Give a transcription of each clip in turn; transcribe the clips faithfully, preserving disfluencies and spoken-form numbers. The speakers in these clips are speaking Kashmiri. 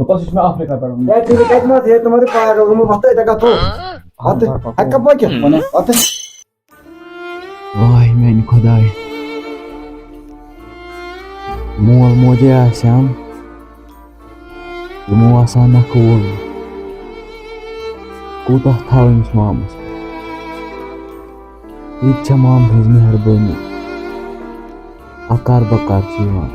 بس، یہِ چھُ مےٚ افریقہ پٮ۪ٹھ اوٚنمُت۔ ہے، ژٕ یہِ کَتہِ منٛز؟ ہے، تِمَن تہِ پاگل گوٚمُت، وۄتھ تہٕ اَتہِ کَتھ ہو۔ وۄتھ تہٕ، ہَتہِ کَپٲرۍ کیٛاہ؟ وَنہٕ۔ وۄتھ تہٕ۔ واے میٛانہِ خۄدایہِ، مول موجے آسہِ ہم، یِمو آسان نکھٕ وول، کوٗتاہ تھاو أمِس مامَس؟ یہِ تہِ چھےٚ مامہٕ سٕنٛز مہربٲنی۔ اکار بکار چھِ یِوان۔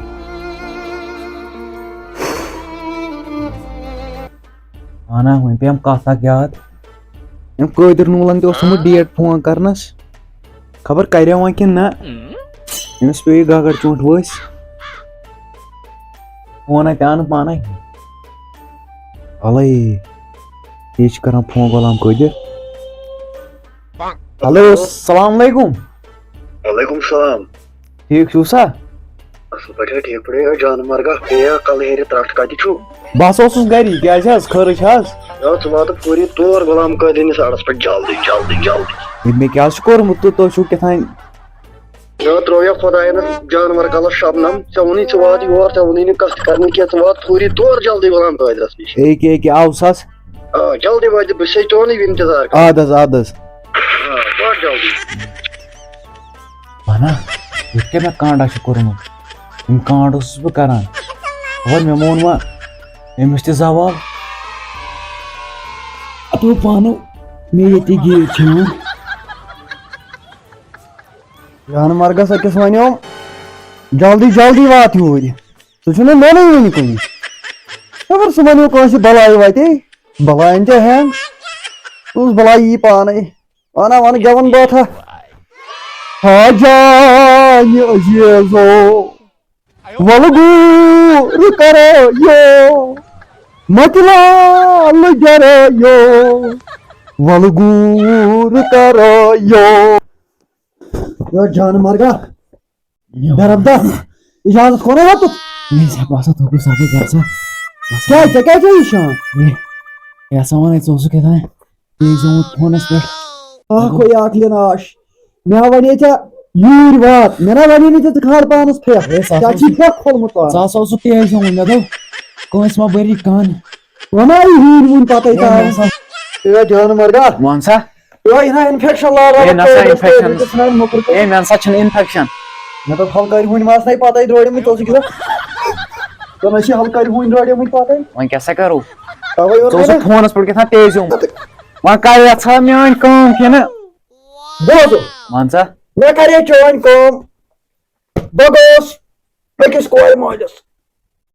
اہنا، وۄنۍ پیٚیَم کَتھ اَکھ یاد۔ أمۍ قٲدِر نوٗلَن تہِ اوس تھوٚمُت ڈیٹ فون کَرنَس۔ خبر کَریو وۄنۍ کِنہٕ نہ۔ أمِس پیوٚو یہِ گگر چونٛٹھ ؤسۍ۔ فون اَتہِ آو نہٕ پانَے۔ اَلَے، یہِ چھِ کَران فون غلام قٲدِر۔ ہیلو، السلام علیکم۔ وعلیکم السلام۔ ٹھیٖک چھِو سا؟ اَصٕل پٲٹھۍ، ٹھیٖک پٲٹھۍ۔ ہے جانہٕ مرگا، ہے کَلہٕ ہیٚرِ ترٛٹھ کَتہِ چھُ؟ بہٕ ہسا اوسُس گَری، کیٛازِ حظ، خٲرٕے چھِ حظ؟ ہے ژٕ واتہٕ فوری تور غلام قٲدِر نِس اَڈَس پٮ۪ٹھ، جلدی، جلدی، جلدی۔ ہے مےٚ کیٛاہ حظ چھُ کوٚرمُت تہٕ تُہۍ چھِو کیٛاہ تام۔ ہے ترٛوو یَتھ خۄدایَن جانوَر کَلَس شبنم، ژےٚ ووٚنُے ژٕ وات یور، ژےٚ ووٚنُے نہٕ کَتھ تہِ کَرنہِ کینٛہہ، ژٕ وات فوری تور جلدی غلام قٲدرَس نِش۔ ہے کیٛاہ، ییٚکیٛاہ آو سَس۔ آ، جلدی وٲتۍ، بہٕ چھُسَے چونُے اِنتظار کران۔ اَدٕ حظ، اَدٕ حظ۔ آ، وات جلدی۔ وَنا، یہِ کیٛاہ مےٚ کانٛڈا چھُ کوٚرمُت؟ یِم کانٛڈ اوسُس بہٕ کران۔ خبر مےٚ مون وۄنۍ أمِس تہِ زوال۔ اَتھو پانو مےٚ ییٚتہِ گیٖر چھِ یِوان۔ جانہٕ مرگس أکِس وَنیوم، جلدی جلدی وات یوٗرۍ۔ سُہ چھُنہٕ نَنٲنی وٕنہِ کُنہِ۔ خبر سُہ وَنیو کٲنٛسہِ بَلایہِ وَتے، بَلایَن تہِ ہٮ۪نٛگ۔ سُہ اوس بَلایہِ یی پانَے۔ وَنان وَنہٕ گٮ۪وَن بٲتھا۔ ہا جانہِ عزیزو، وَلہٕ گوٗر کَرو یو، مَتہِ لال گٮ۪رو یو، وَلہٕ گوٗر کَرو یو۔ یو جانہٕ مرگا، درم دا، اجازت کوٚر نا ووتُتھ؟ ہے، ژےٚ باسان تھوٚکُس سَپدِ گژھان۔ کیٛازِ؟ ژےٚ کیٛازِ چھےٚ یہِ شان؟ ہے، یہِ ہسا وَنے ژٕ اوسُکھ یَتھ وَنان، تیز آمُت فونَس پٮ۪ٹھ۔ اکھ گوٚو یہِ اکھ لِناش۔ مےٚ وَنے ژےٚ یوٗرۍ وات، مےٚ نا وَنے نہٕ ژےٚ ژٕ کھال پانَس پھٮ۪کھ۔ ہے، ژےٚ ہسا چھُے اوس، پھٮ۪کھ کھولمُت پانَس۔ ژٕ ہسا اوسُکھ تیز آمُت، مےٚ دوٚپ، کٲنٛسہِ ما بٔری کَن۔ وَنان یہِ ہیٖرۍ وُن پَتَے ہے، تام۔ مےٚ سا، ہے، جانہٕ مرگا۔ وَن سا۔ یہِ نا اِنفیکشن لاگان ہے، نہ سا پٲدٕ اِنفیکشن۔ پٲدٕ چھُس نہٕ مۄکُر کٔرِتھ۔ ہے، مےٚ نہ سا چھُنہٕ اِنفیکشن۔ مےٚ دوٚپ، ہلکٲرۍ ہوٗنۍ ما آسنَے پَتَے درٛوڑیمٕتۍ، ژٕ اوسُکھ یہِ، ژٕ نہ چھِ ہلکٲرۍ ہوٗنۍ درٛوڑیمٕتۍ پَتَے۔ وۄنۍ کیٛاہ سا کَرو؟ تَوَے یوٚر ژٕ اوسُکھ مےٚ۔ فونَس پٮ۪ٹھ کیٛاہ تام تیز یُن۔ وۄنۍ کَر یَژھ ژٕ میٛٲنۍ کٲم کِنہٕ؟ بوزُو۔ وَن سا۔ مےٚ کَرے چٲنۍ کٲم۔ بہٕ گوٚوُس أکِس کورِ مٲلِس۔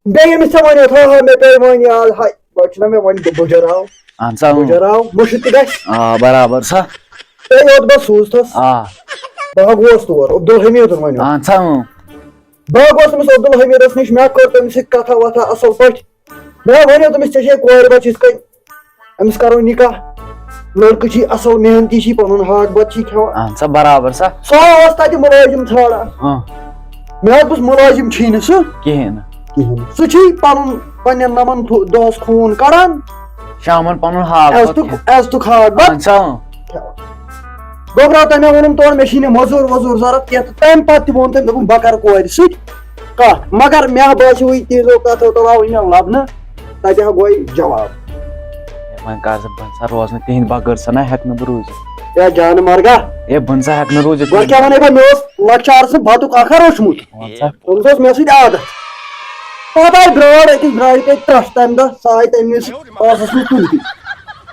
بیٚیہِ ییٚمِس ژےٚ وَنیوتھ، ہا، ہا، مےٚ پیٚیہِ وۄنۍ یاد، ہاے، وۄنۍ چھُنہ مےٚ وۄنۍ بُجر آو۔ اہن سا، اۭں۔ بُجر آو، مُشِتھ تہِ گژھِ۔ آ، برابر سا۔ تۄہہِ یوت بہٕ سوٗزتھَس۔ آ۔ بہٕ ہا گوس تور، عبدالحمیٖدُن وَنیو۔ اہن سا، اۭں۔ بہٕ ہا گوس تٔمِس عبدالحمیٖدَس نِش، مےٚ کٔر تٔمِس سۭتۍ کَتھا وَتھا اَصٕل پٲٹھۍ۔ مےٚ وَنیو تٔمِس، ژےٚ چھے کورِ بَچہِ یِتھ کٔنۍ، أمِس کَرو نِکاح۔ لٔڑکہٕ چھی اَصٕل محنتی چھی، پَنُن ہاکھ بَتہٕ چھی کھٮ۪وان۔ اہن سا، برابر سا۔ سُہ آو اَسہِ تَتہِ مُلٲزِم ژھانٛڈان۔ ہاں۔ مےٚ حظ دوٚپُس، مُلٲزِم چھی نہٕ سُہ۔ کِہیٖنۍ نہٕ۔ کِہیٖنۍ نہٕ۔ سُہ چھی پَنُن، پنٛنٮ۪ن نَمَن تھو-، دۄہَس خوٗن کَڑان۔ شامَن پَنُن ہاکھ بَتہٕ عزتُک، کھٮ۪وان۔ عزتُک ہاکھ بَتہٕ۔ اہن سا، اۭں۔ کھٮ۪وان۔ گوٚبرا، تۄہہِ مےٚ ووٚنُم تورٕ، مےٚ چھی نہٕ مٔزوٗر ؤزوٗر ضوٚرَتھ کینٛہہ، تہٕ تَمہِ پَتہٕ تہِ ووٚن تٔمۍ، دوٚپُن، بہٕ کَرٕ کورِ سۭتۍ کَتھ، مگر مےٚ باسیٚو یہِ تِہنٛزو کَتھو تَل آوٕے مےٚ لَبنہٕ، تَتہِ ہا گوٚو جواب۔ ہے، وۄنۍ کر ژٕ بنٛد سا روزنہٕ، تِہنٛدِ بغٲر سا نہ ہٮ۪کہٕ نہٕ بہٕ روٗزِتھ۔ ہے جانہٕ مرگا۔ ہے، بہٕ نہ سا ہٮ۪کہٕ نہٕ روٗزِتھ۔ گۄڈٕ کیٛاہ وَنے بہٕ، مےٚ اوس لۄکچارٕ سُنٛد بَتُک آخر روٚچھمُت۔ وَن سا۔ تٔمِس اوس مےٚ سۭتۍ عادت۔ پَتہٕ آیہِ برٛاڈ، أکِس برٛاڈِ پیٚیہِ ترٛٹھ تَمہِ دۄہ، سۄ آیہِ تَمہِ وِزِ پانٛژَس منٛز تُلتھٕے۔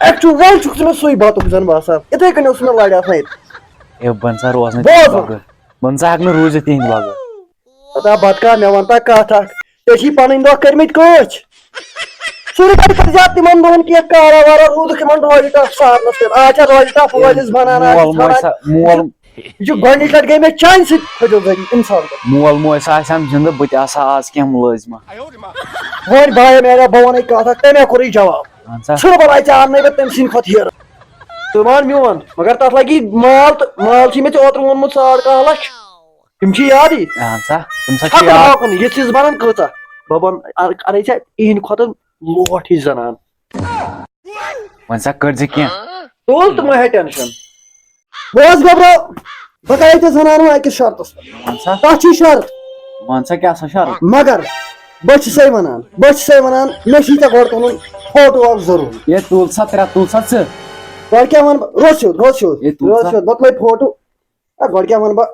Actually چھُکھ ژٕ مےٚ سُے بَتُک زَن باسان۔ یِتھَے کٔنۍ اوس مےٚ لَرِ آسان ییٚتہِ۔ ہے، بہٕ نہ سا روزنہٕ بوز تِہنٛدِ وۄنۍ۔ بغٲر۔ بہٕ نہ سا ہٮ۪کہٕ نہٕ روٗزِتھ تِہنٛدِ بغٲر۔ پتہ بتہٕ کانٛہہ، مےٚ وَن تہ کَتھ اَکھ، ژےٚ چھی پَنٕنۍ دۄہ کٔرمٕتۍ کٲچھ۔ سُہ رِکارڈ کٔرۍ زِ اَتھ تِمَن دۄہَن کینٛہہ کارا وارا، روٗدُکھ یِمَن روزِ ٹَپھ سارنَس پٮ۪ٹھ۔ آز چھا روزِ ٹَپھ وٲلِس بَنان، آز مول چھِ موج ژھانٛڈان۔ سا-، مول یہِ چھُ گۄڈٕنِچ لَٹہِ گٔے مےٚ چانہِ سۭتۍ پھٔٹِل ذٔریعہٕ اِنسان۔ مول موج سا آسہِ ہَم زِندٕ، بہٕ تہِ آسہٕ ہا آز کینٛہہ مُلٲزمہ۔ وۄنۍ بایَن میٛانیو، بہٕ وَنَے کَتھ اَکھ، تٔمۍ ہا کوٚرُے جواب۔ اَہَن سا۔ ژھٕنہٕ بَلاے، ژےٚ اَننَے بہٕ تٔمۍ سٕنٛدِ کھۄتہٕ ہیرٕ۔ ژٕ وَن میون، مگر تَتھ لَگی مال تہٕ مال چھی مےٚ ژےٚ اوترٕ ووٚنمُت ساڑ کاہ لَچھ۔ تِم چھِ یادٕے۔ اہن سا، تِم سا چھِ چھکُن یاد۔ ہاکُن، یِژھ یِژھ بَنان کۭژاہ۔ بَبَن، اَ-، اَنَے ژےٚ اِہِنٛدِ کھۄتہٕ لوٹھ ہِش زَنان۔ وۄنۍ سا کٔرۍ زِ کینٛہہ۔ تُل تہٕ مہ ہےٚ ٹٮ۪نشَن۔ بوز گوٚبرو، بہٕ کَرَے ژےٚ زَنان وۄنۍ أکِس شرطَس پٮ۪ٹھ۔ وَن سا۔ تَتھ چھُے شرط۔ وَن سا، کیٛاہ سا شرط؟ مگر بہٕ چھُسے وَنان، بہٕ چھُسے وَنان، مےٚ چھُے ژےٚ گۄڈٕ تُلُن فوٹو اَکھ ضروٗری۔ ہے، تُل سا ترٛےٚ، تُل سا ژٕ۔ گۄڈٕ کیٛاہ وَنہٕ بہٕ؟ روٚس ہیوٚت، روٚس ہیوٚت، ہے، تُل روٚس سا۔ ہیوٚت، مۄکلٲے فوٹو۔ اَدٕ گۄڈٕ کیٛاہ وَنہٕ بہٕ؟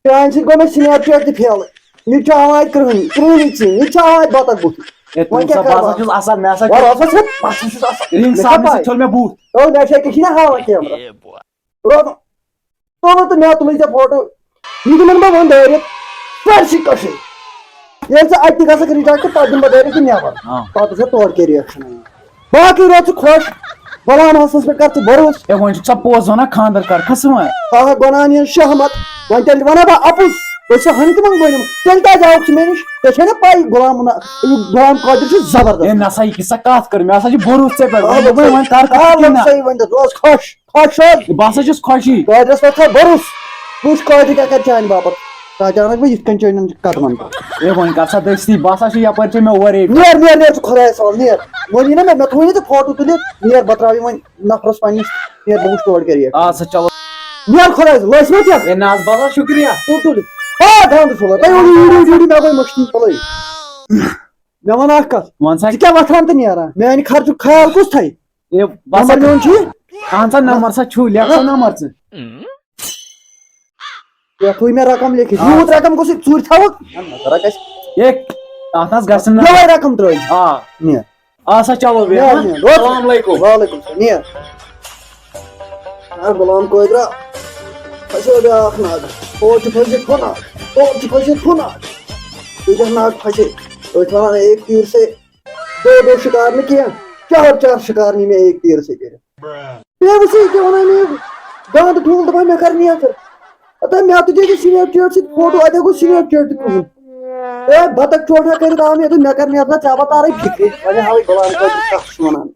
چانہِ سۭتۍ گوٚو مےٚ سنیپ چیٹ تہِ فیل۔ یہِ تہِ چھُ آواز کرٛہُن، کرٛہُنی ژِنۍ، یہِ تہِ چھُ آواز بَتَکھ بُتھ۔ یہِ وۄنۍ تُل کیٛاہ سا، کَرٕ بہٕ ہسا بہٕ؟ چھُس اَصٕل، مےٚ ہسا وَلہٕ ہسا چھِ، بہٕ ہسا چھُس اَصٕل۔ رِنٛگ مےٚ چھا صاحبنہِ سۭتۍ پَے؟ تُل مےٚ بُتھ۔ تُل مےٚ چھا کِہیٖنۍ ہاوان کیمرہ؟ روزُن۔ تُلُن تہٕ مےٚ تُلٕے ژےٚ فوٹو۔ یہِ دِمَن بہٕ وۄنۍ دٲرِتھ سٲرسٕے کٔشیٖرِ۔ ییٚلہِ ژٕ اَتہِ تہِ گژھکھ رِجیکٹ، پَتہٕ دِمہٕ بہٕ دٲرِتھ تہٕ نٮ۪بَر۔ آ۔ پَتہٕ وٕچھو تورٕ کیٛاہ رِیَکشَن یِیہِ۔ باقٕے روزِ ژٕ خۄش، غلام حسنَس پٮ۪ٹھ کَر ژٕ بروسہٕ۔ ہے، وۄنۍ چھُکھ ژٕ پوٚز وَنان، خانٛدر کَر کھا ژٕ وۄنۍ۔ آ، گۄناہَن ہِنٛز شہمت۔ وۄنۍ تیٚلہِ وَنہ بہٕ اَپُز، أسۍ چھِ ہَنٛگتہٕ منٛگہٕ بٔنِمٕتۍ۔ تیٚلہِ کیٛازِ آوُکھ ژٕ مےٚ نِش؟ ژےٚ چھے نہ پَے، غلام نہ-، یہِ غلام قٲدِر چھُ زبردست۔ ہے، نہ سا، یہِ کِژھ سا کَتھ کٔر؟ مےٚ ہسا چھِ بروسہٕ ژےٚ پٮ۪ٹھ۔ آ، وۄنۍ دوٚپمَے، وۄنۍ کَر کَتھ آ، کِنہٕ نہ؟ صحیح ؤنۍ تہٕ، ژٕ اوس خۄش۔ خۄش روز۔ بہٕ ہسا چھُس خۄشی۔ قٲدرَس پٮ۪ٹھ تھاو بروسہٕ۔ وٕچھ قٲدر کیٛاہ کَرِ چانہِ باپَتھ۔ تَتہِ اَنَکھ بہٕ یِتھ کٔنۍ چٲنٮ۪ن قدمَن پٮ۪ٹھ۔ اے، وۄنۍ کَر سا دٔستی، بہٕ ہسا چھُس یَپٲرۍ چھےٚ مےٚ اورَے۔ نیر، نیر، نیر ژٕ خۄدایَس حوالہٕ، نیر۔ وۄنۍ یی نہ مےٚ، مےٚ تھوٚو یہِ ژےٚ فوٹو تُلِتھ، نیر بہٕ ترٛاوٕ یہِ وۄنۍ نفرَس پنٛنِس، نیر بہٕ وٕچھٕ تورٕ کیٛاہ ریٹ۔ آ سا چلو۔ نیر خۄدایَس، لٲسۍ ما ژےٚ؟ اے نہ حظ، بہٕ ہسا شُکریہ۔ تُل تُلِتھ۔ آ، دھاندٕ چھُلو۔ تۄہہِ اوٚنوُ یوٗرۍ، یوٗرۍ، یوٗرۍ، مےٚ گوٚو مٔشتٕے۔ چلو۔ مےٚ وَن اَکھ کَتھ۔ وَن سا۔ ژٕ کیٛاہ وۄتھان تہٕ نیران؟ میٛانہِ خرچُک خیال کُس تھایہِ؟ اے، بس نمبر میون چھُ یہِ۔ اہن سا، نمبر سا چھُ، لیکھ سا نمبر ژٕ۔ یتھ ہوئی مےٚ رقم لیکھِتھ۔ آ۔ یوٗت رقم گوٚژھ یہِ ژوٗرِ تھاوُن۔ نہ، نظر گژھِ۔ اے، اتھ نس گژھِ نہٕ۔ یہوے رقم ترٲوِتھ۔ آ۔ نیر۔ آ سا، چلو، بیٚہہ، نیر، ہاں؟ نیر۔ السلام علیکم۔ وعلیکم السلام۔ نیر۔ آ، غلام قٲدرا۔ اَسہِ اوس بیٛاکھ ناگ۔ اور چھُ پھٔسِتھ ہُہ ناگ۔ اور چھُ پھٔسِتھ ہُہ ناگ۔ ییٚتٮ۪تھ ناگ پھسے۔ أتھۍ وَنان ایک تیر سے دو دو شکار نہٕ کینٛہہ، چار چار شکار نی مےٚ ایک تیر سے کٔرِتھ۔ بیٚیہِ وٕچھ یہِ کیٛاہ وَنان مےٚ، دانٛد ٹھوٗل دَپان مےٚ کَر نیتھٕ۔ ہتا مےٚ تُجے یہِ سنیپ چیٹ سۭتۍ فوٹو، اَتہِ گوٚو سنیپ چیٹ تہِ کٕہٕنۍ۔ اے بَتَکھ چوٹھا کٔرِتھ آو مےٚ تہٕ مےٚ کَر نیتھٕ، ژےٚ بَتارَے فِکرِ، وۄنۍ ہاوَے غلام قٲدِر کَتھ چھُ وَنان۔